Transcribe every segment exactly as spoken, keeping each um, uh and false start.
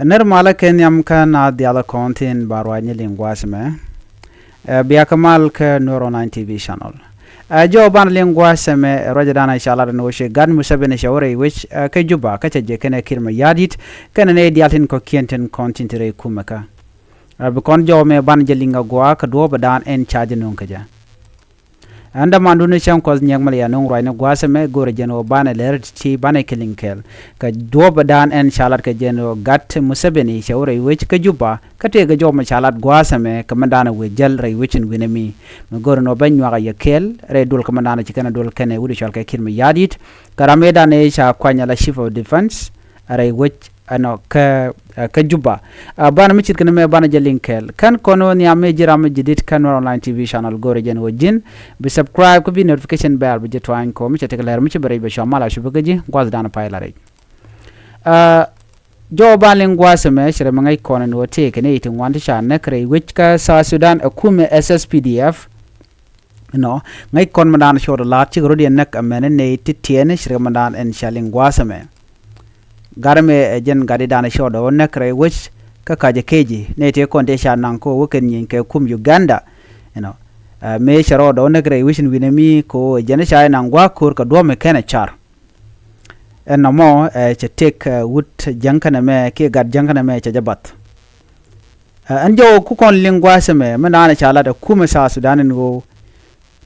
Nir malä kɛ nhiam kä na dhialä kɔn thin ba ruacni liŋ gua̱a̱th ɛmɛ. Ɛ, bia kɛ mal kä Nuer Online T V channel. Ɛ, jɔw banɛ liŋ gua̱a̱th ɛmɛ, ɛ, ruacɛ danɛ ca lat ni wä ci gat Museveni cɛ wä rɛy wec, ɛ, kä Juba kä cɛ jɛ kɛnɛ Kiir Mayardit kɛnɛ nɛy diaal tin kɔ̱kiɛn tin kɔn tin te rɛy kumɛ kä. Ɛ, bi kɔn jɔw mɛ banɛ jɛ liŋ a gua̱a̱ kä duɔ̱ɔ̱p ɛ daan ɛn ca jɛ nuŋ kä jɛ. Ɛn dämandun ni cäŋ kuɔth nyiɛk mal ya nuŋ ruacni gua̱a̱th ɛmɛ, go̱rɛ jɛn ɣöö banɛ lɛr ti banɛ kɛ liŋ kɛɛl kɛ duɔ̱ɔ̱p ɛ daan ɛn ca lat kɛ jɛn ɣöö gat Museveni cɛ wä rɛy wec kä Juba kä tëëkɛ jɔw mɛ ca lat gua̱a̱th ɛmɛ kɛ mɛn daan ɛ wëë jäl rɛy wec in wi̱nɛ mi. Mi go̱rɛ ni ɣöö bɛ nyuak a yɛ kɛɛl rɛy duɔl kɛ mɛn daan ɛ ci kɛn ɛ duɔl kɛnɛ wut ɛ cɔal kɛ Kiir Mayardit kɛ ram ëë daan ëë ca kuany ala Chief of Defence rɛy wec ɛnɔ kä, ɛ, kä Juba. Ɛ, banɛ mi ce̱tkɛ ni mɛ banɛ jɛ liŋ kɛɛl. Kɛn kɔn wä nhiam mëë ji̱ ram mi ji̱ dit kä Nuer Online T V channel, go̱rɛ jɛn wä ji̱n bi subscribe kä bi notification bell bi jɛ tuany kɔ mi cɛ tek lɛr mi ci bɛ rɛc bɛ cua mal a cupi kä ji̱ gua̱th danɛ pay la rɛc. Ɛ, jɔw banɛ liŋ gua̱a̱th ɛmɛ ci rɛ mi ŋäc kɔn ni wä tëëkɛ ni iti ŋuan ti ca näk rɛy wec kä South Sudan ɛ kumɛ S S P D F. Inɔ, ŋäc kɔn mi daan cɔɔd la̱a̱t cikɛ rot yɛn näk amɛn nɛy ti tiɛɛni ci rɛ mi daan ɛn ca liŋ gua̱a̱th ɛmɛ. Gat ɛmɛ ɛ jɛn gat i̱ daan cɔɔd ɔ näk rɛy wec kä ka̱c ɛ keci nɛy tëë kɔn tëë ca naŋ kä wä kɛn nyieny kɛ kum Uganda. Inɔ, ɛ, mëë cɛ rɔɔd ɔ näk rɛy wec in wi̱nɛ mi kɛ ɣöö ɛ jɛn i̱ ca i̱ naŋ gua̱a̱k ko̱r kɛ duɔ̱ɔ̱p mi kɛn ɛ car. Ɛn nɔmɔ, ɛ, cɛ tëk, ɛ, wut jäŋ kɛnɛ mɛ kiɛ gat jäŋ kɛnɛ mɛ cɛ jɛ bath. Ɛ, ɛn jɔw ku kɔn liŋ gua̱a̱th ɛmɛ mi naan ca lat ɛ kumɛ South Sudan in ɣöö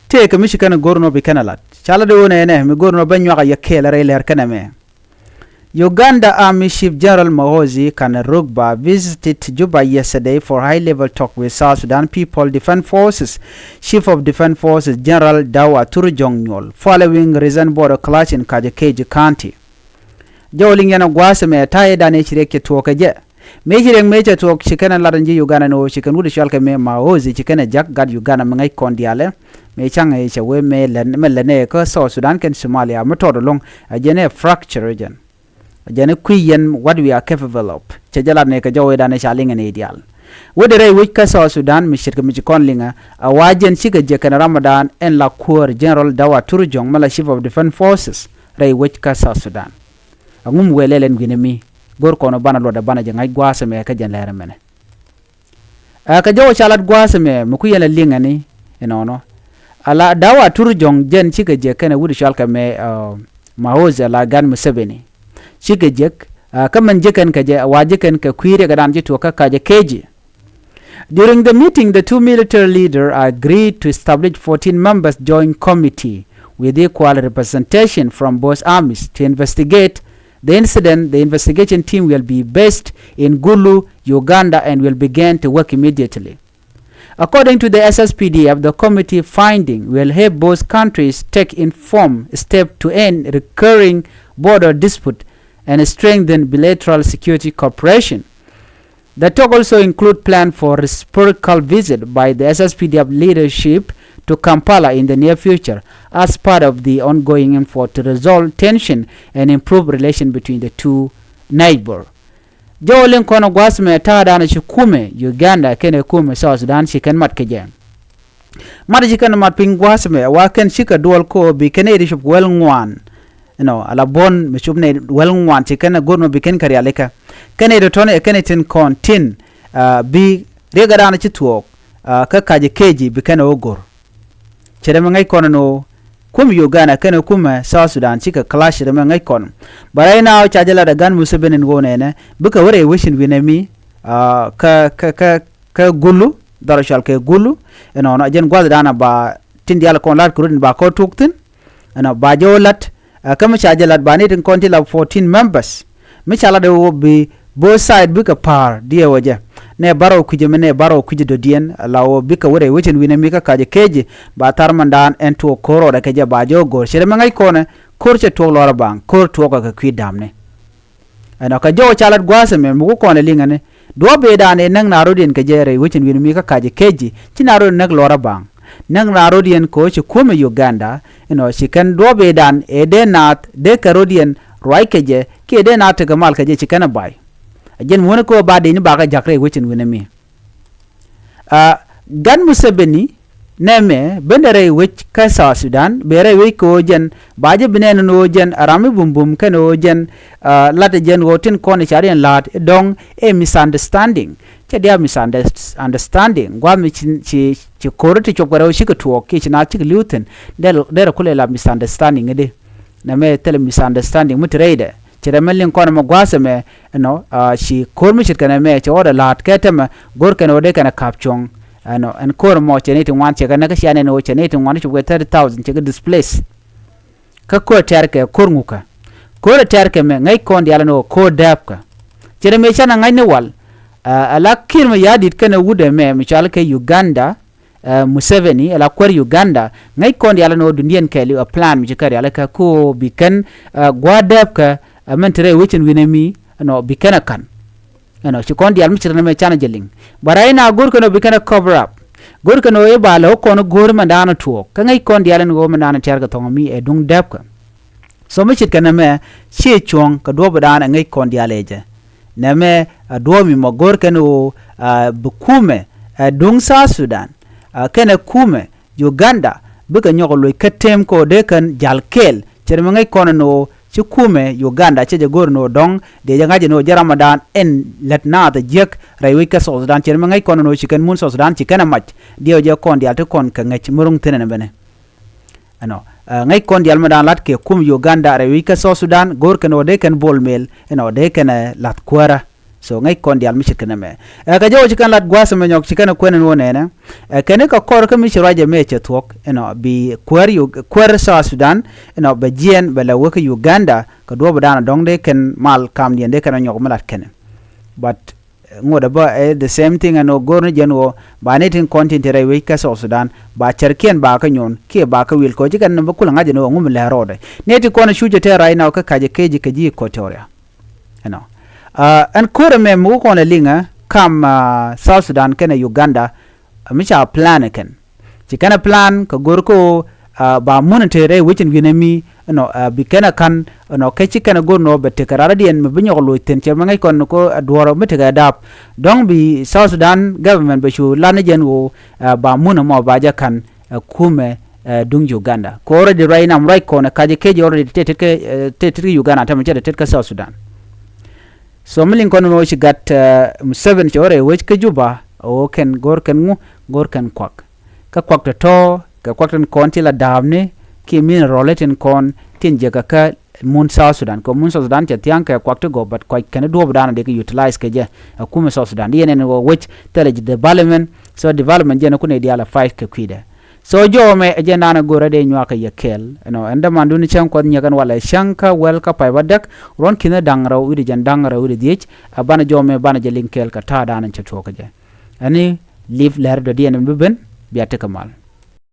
tëëkɛ mi ci kɛn ɛ go̱r nɔ bi kɛn ɛ lat. Ca lat ɛ ɣöö nɛnɛ mi go̱r nɔ bɛ nyuak a yɛ kɛɛl ɛ rɛy lɛr kɛnɛ mɛ. Uganda Army Chief General Muhoozi Kainerugaba visited Juba yesterday for high-level talk with South Sudan People Defense Forces Chief of Defense Forces General Daw Atur Jong Nyol following recent border clash in Kajo Keji County. Jɔw liŋ yɛn a gua̱a̱th ɛmɛ ta̱yɛ danɛ ci riɛk cɛ tuɔɔk kɛ jɛ. Mëë ci riɛk mëë cɛ tuɔɔk ci kɛn ɛ lat ɛn ji̱ Uganda ni ɣöö ci kɛn wut i̱ cɔal kɛ mëë Muhoozi ci kɛn ɛ jak gat Uganda mi ŋäc kɔn diaalɛ. Mëë ca̱ŋ ɛ cɛ wee mëë lɛn, mëë lɛn ɛ kä South Sudan kɛn Somalia mi tɔɔt ɛlɔ̱ŋ. Ɛ jɛn ɛ fracture ɛ jɛn. Ɛ jɛn ɛ kui̱ yɛn what we are capable of. Cɛ jɛ lat ni kɛ jɔw ɛ danɛ ca liŋ ɛn ɛ diaal. Wut i̱ rɛy wec kä South Sudan mi ce̱tkɛ mi ci kɔn liŋ ɛ, ɛ wa jɛn cikɛ jɛ kɛn Ramadan ɛn la kuäär General Daw Atur Jong mi la Chief of Defense Forces rɛy wec kä South Sudan. Aŋum wëë lɛl ɛn wi̱nɛ mi go̱r kɔn banɛ luɔtdɛ banɛ jɛ ŋa̱c gua̱a̱th ɛmɛ kä jɛn lɛr ɛmɛnɛ. Ɛ, kɛ jɔw ca lat gua̱a̱th ɛmɛ mi ku yɛn la liŋɛ ni inɔnɔ. Ala Daw Atur Jong jɛn cikɛ jɛ kɛnɛ wut i̱ cɔal kɛ mɛ, ɛ, Muhoozi ala gat Museveni. Cikɛ jek, ɛ, kä mɛn jek kɛn kɛ jɛ wa jek kɛn kɛ kui̱ riɛk ɛ daan ci tuɔɔk kä Kajo Keji. During the meeting, the two military leaders agreed to establish fourteen members joint committee with equal representation from both armies to investigate the incident. The investigation team will be based in Gulu, Uganda, and will begin to work immediately. According to the S S P D F, the committee finding will help both countries take informed steps to end recurring border dispute and strengthen bilateral security cooperation. The talk also include plan for reciprocal visit by the S S P D F leadership to Kampala in the near future as part of the ongoing effort to resolve tension and improve relation between the two neighbor. Jɔw liŋ kɔn gua̱a̱th mɛ ta̱a̱ danɛ ci kumɛ Uganda kɛnɛ kumɛ South Sudan ci kɛn mat kɛ jɛ. Mat ci kɛn mat piny gua̱a̱th mɛ wa kɛn cikɛ duɔl ko bi kɛn ɛ ri cop wäl ŋuan. Inɔ, ala buɔ̱n mi cop nɛ wäl ŋuan ci kɛn ɛ go̱r mɛ bi kɛn kɛ rialikä. Kɛn ɛ ri tɔ̱n ɛ kɛn ɛ tin kɔn tin, ɛ, bi riɛk ɛ danɛ ci thuɔɔk, ɛ, kä Kajo Keji bi kɛn ɛ wä go̱r. Cɛ dee mɛ ŋäc kɔn ɛn ɣöö kum Uganda kɛnɛ kumɛ South Sudan cikɛ clash, cɛ dee mɛ ŋäc kɔn. But right now ca jɛ lat ɛ gan Museveni ɛn ɣöö nɛnɛ bikɛ wä rɛy wec in wi̱nɛ mi, ɛ, kä, kä, kä, kä Gulu, dhɔr cɔal kɛ Gulu. Ɛnɔnɔ jɛn gua̱th danɛ ba tin diaal kɔn la̱t kɛ rut in ba kɔ tuk thi̱n. Ɛnɔ ba jɛ wä la̱t, ɛ, kä mi ca jɛ la̱t ba ni tin kɔn ti la fourteen members. Mi ca la̱t ɛ wä bi both side bikɛ pa̱a̱r diɛɛwä jɛ. Nɛ bärɔw kui̱cä mi nɛ bärɔw kui̱cä dɔ̱diɛn la wä bikɛ wä rɛy wecin wi̱nɛ mi kä Kajo Keji ba thar mɛndan ɛn tuɔɔk ko̱r rɔɔdɛ kɛ jɛ ba jɛ wä go̱r. Cɛ rɛ mi ŋäc kɔnɛ ko̱r cɛ tuɔɔk lɔrä baŋ, ko̱r tuɔɔkɛ kɛ kui̱ da̱a̱mni. Ɛnɔ kɛ jɔw ca lat gua̱a̱th ɛmɛ mi ku kɔn ɛ liŋɛ ni duɔ̱ɔ̱p ëëdan ëë näk naath rɔ̱diɛn kɛ jɛ rɛy wecin wi̱n mi kä Kajo Keji ci naath rɔ̱diɛn näk luɔ̱rä baŋ. Näk naath rɔ̱diɛn kɛ ɣöö ci kumɛ Uganda, inɔ ci kɛn duɔ̱ɔ̱p ëëdan ëë dee naath dee kɛ rɔ̱diɛn ruac kɛ jɛ kiɛ dee naath tekɛ mal kɛ jɛ ci kɛn ɛ bay. Ɛ jɛn muɔ̱ɔ̱n kä ɣöö ba dee ni bakɛ ja̱k rɛy wecin wi̱n mi. Ɛ, gan Museveni nɛmɛ ben dee rɛy wec kä South Sudan, ben rɛy wec kɛ ɣöö jɛn ba jɛ bi nɛn ɛn ɣöö jɛn a ram mi bumbum kɛn ɣöö jɛn, ah, lat ɛ jɛn ɣöö tin kɔn i̱ ca riɛn la̱a̱t i̱ dɔ̱ŋ ɛ misunderstanding. Cɛ diaal misunderstanding gua̱a̱th mi ci, ci, ci ko̱r ti cuɔp kɛ rɛw cikɛ tuɔɔk kiɛ ci naath cikɛ li̱w thi̱n. Dee, dee rɛ kulɛ la misunderstanding i̱di. Nɛmɛ thilɛ misunderstanding mi ti rɛydɛ. Ci rɛ mɛ liŋ kɔn ɛmɛ gua̱a̱th ɛmɛ, you know, ah, ci ko̱r mi ce̱tkɛ nɛmɛ cɛ ɣɔ̱t ɛ la̱a̱t kɛ tɛmɛ go̱r kɛn ɣöö dee kɛn ɛ ka̱p cuɔ̱ŋ. You know, ɛn ko̱r ɛmɔ cɛ nɛy ti ŋuan cɛ kɛ näk kä cia nɛn ɣöö cɛ nɛy ti ŋuan cɛ wee thirty thousand cɛ kɛ displace. Kä ko̱r tɛ̈rkɛ ko̱r ŋukä. Ko̱r tɛ̈rkɛ mɛ ŋäc kɔn diaal ɛn ɣöö ko̱r dääpkä. Cɛ rɛ mɛ canɛ ŋa̱c ni wal. Ah, ala Kiir Mayardit kɛnɛ wut ɛmɛ mi cɔal kɛ Uganda, ah, Museveni, ala kuäär Uganda, ŋäc kɔn diaal ɛn ɣöö duŋdiɛn kɛɛliw ɛ plan mi ci kɛ rialikä kä ɣöö bi kɛn, ah, gua̱a̱r dääpkä, ah, mɛn te rɛy wec in wi̱nɛ mi, you know, bi kɛn ɛ ka̱n. You know, ci kɔn diaal mi ce̱tkɛ nɛmɛ canɛ jɛ liŋ. But right now go̱r kɛn ɣöö bi kɛn ɛ cover up. Go̱r kɛn ɣöö i̱ ba lɛ wä kɔn i̱ go̱r mɛn daanɔ tuɔɔk. Kä ŋäc kɔn diaal ɛn ɣöö mɛn daanɔ tɛ̈rkɛ thɔ̱ŋ mi ɛ duŋ dääpkä. So mi ce̱tkɛ nɛmɛ ciɛ cuɔ̱ŋ kɛ duɔ̱ɔ̱p daanɔ ɛ ŋäc kɔn diaal ɛ jɛ. Nɛmɛ a duɔ̱ɔ̱p mi mɔ go̱r kɛn ɣöö, ah, bi kumɛ, ah, duŋ South Sudan, ah, kɛnɛ kumɛ Uganda bikɛ nyɔk loc kä tëëm kɛ ɣöö dee kɛn ja̱l kɛɛl. Cɛ rɛ mɛ ŋäc kɔn ɛn ɣöö ci kumɛ Uganda cɛ jɛ go̱r ɛn ɣöö dɔ̱ŋ dee jɛ ŋa̱c ɛn ɣöö jɛ ramɔdan ɛn lät naath ɛ jiäk rɛy wec kä South Sudan. Cɛ rɛ mɛ ŋäc kɔn ɛn ɣöö ci kɛn mun South Sudan ci kɛn ɛ mac. Diɛw jɛ kɔn diaal ti kɔn kɛ ŋäc mi ro̱ŋ thi̱n ɛn ɛ bɛnɛ. Ɛnɔ, ah, ŋäc kɔn diaal mɛ daan la̱t kɛ kum Uganda rɛy wec kä South Sudan go̱r kɛn ɣöö dee kɛn Bol Mel, ɛnɔ, dee kɛn, eh, la̱th kuäärä. So ŋäc kɔn diaal mi ce̱tkɛ nɛmɛ. Eh, kɛ jɛ ɣöö ci kɛn la̱t gua̱a̱th ɛmɛ nyɔk ci kɛn ɛ kuɛn ɛn ɣöö nɛnɛ. Eh, kɛn i̱ kɛ kɔr kä mi ci ruac ɛmɛ cɛ thuɔ̱k, ɛnɔ, bi kuäär Yu-, kuäär South Sudan, ɛnɔ, bɛ jiɛɛn bɛ lɛ wä kä Uganda kɛ duɔ̱ɔ̱p daanɔ dɔ̱ŋ dee kɛn mal kamdiɛn dee kɛn ɛ nyɔk mi la̱t kɛn. But ŋot ɛ bä, eh, the same thing ɛn ɣöö go̱r ni jɛn ɣöö ba ni tin kɔn tin te rɛy wec kä South Sudan ba cärkiɛn ba kä nyon kiɛ ba kä wil kɛ ɣöö ci kɛn ni bä kulɛ ŋa̱c ɛn ɣöö ŋu mi lɛ rɔɔdɛ. Ni ti kɔn ɛ cuc ɛ tɛɛr right now kä ka̱c ɛ kec kä ji̱ Equatoria. You know. Ah, ɛn ko̱r ɛmɛ mi wä kɔn ɛ liŋä kam, ah, South Sudan kɛnɛ Uganda, ah, mi ca plan ɛ kɛn. Ci kɛn ɛ plan kɛ go̱r kä ɣöö, ah, ba mun te rɛy wec in wi̱nɛ mi, you know, ah, bi kɛn ɛ ka̱n, you know, kɛ ci kɛn ɛ go̱r nɔ bɛ tekɛ raradiɛn mi bi nyɔk loc thi̱n cɛ mɛ ŋäc kɔn ni kä, ah, duɔ̱ɔ̱r mi tekɛ dap. Dɔ̱ŋ bi South Sudan government bɛ cu lan ni jɛn ɣöö, ah, ba mun ɛmɔ ba jɛ ka̱n, ah, kumɛ, ah, duŋ Uganda. Kɛ already ruac nam ruac kɔn ɛ ka̱c ɛ kec already te tet kä, eh, te tet kä Uganda tämɛ cɛ te tet kä South Sudan. So mi liŋ kɔn ni mɛ wä ci gat, eh, Museveni cɛ wä rɛy wec kä Juba, ɣöö kɛn go̱r kɛn ŋu, go̱r kɛn kuak. Kä kuak tɔ̱tɔ̱ kɛ kuak tin kɔn ti la da̱a̱pni kiɛ mineral tin kɔn tin jiäkä kä mun South Sudan. Kɛ mun South Sudan cɛ thia̱ŋ kɛ kuak ti gɔw, but kuak kɛn duɔ̱ɔ̱p daanɔ dee kɛ utilize kɛ jɛ. Ɛ kumɛ South Sudan di yɛn ɛn ɣöö wec thilɛ ji̱ development. So development jɛn ɛ kun ɛ diaal ɛ fight kɛ kui̱dɛ. So jɔmɛ ɛ jɛn daanɔ go̱rɛ dee nyuakä yɛ kɛɛl. Ɛnɔ, ɛn dämandun cäŋ kuɔth nyiek ɛn walɛ cäŋ kä wäl kä pay bä däk. Ruɔ̱n ki̱n da̱ŋ rɛw wi̱cdɛ jɛn da̱ŋ rɛw wi̱cdɛ dhiec. Ɛ banɛ jɔmɛ banɛ jɛ liŋ kɛɛl kɛ ta̱a̱ daanɔ cɛ tuɔɔk kɛ jɛ. Ɛni live lɛr dɔ̱diɛn bi ben, bia tekɛ mal.